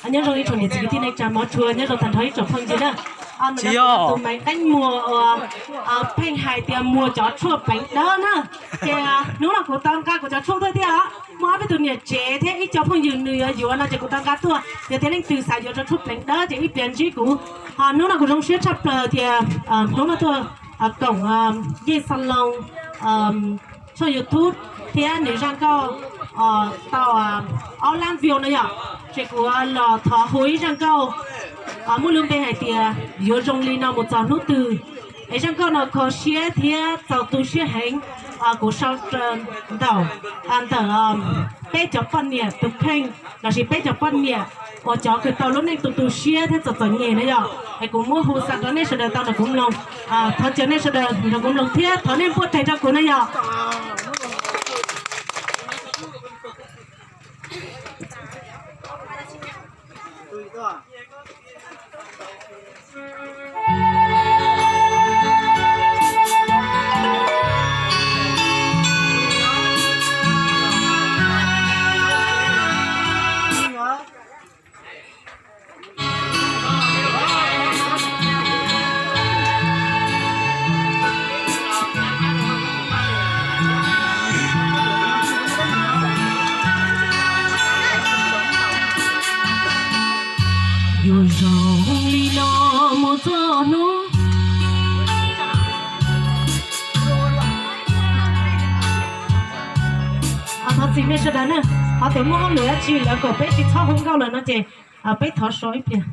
Nyob zoo ib tsoom niam txiv kwv tij neej tsa mov tshua, nyob zoo tag nrho ib tsoom phooj ywg na. Tus Maiv Qeeb Muas uas pheej hais tias muag cov tshuaj pleev dawb na. Ces hnub no kuv tau nqa kuv cov tshuaj tuaj thiab os. Muaj ob peb tus niam tsev thiab ib co phooj ywg nws yuav yuav no ces kuv tau nqa tuaj. Yog tias leej twg xav yuav cov tshuaj pleev dawb ces ib pliag ntsib kuv. Hnub no kuv zoo siab tshaj plaws tias hnub no tuaj koom Yeej Xa Loo tshooj YouTube thiab nws zaj nkauj tau ob lab view no yom, ces kuv los thov hu ib zaj nkauj muaj lub npe hais tias yuav zoo li no mus txog hnub twg. Es zaj nkauj no kho siab thiab txaus tu siab heev. Kuv sau ntawm, ntawm peb cov poj niam tus kheej lossis peb cov poj niam uas cov kws tau lub neej tu tu siab thiab txom txom nyem na yom. Es kuv muab hu xa rau nej sawv daws tau nrog kuv mloog. Thov caw nej sawv daws nrog kuv mloog thiab thov nej npuaj tes rau kuv na yom. Yuav zoo li no mus txog hnub. Thov txim nej sawv daws na, ho tias muaj hauj lwm dab tsi lawv kom peb tsis txhob hu nkauj lawm no ces peb thov so ib pliag.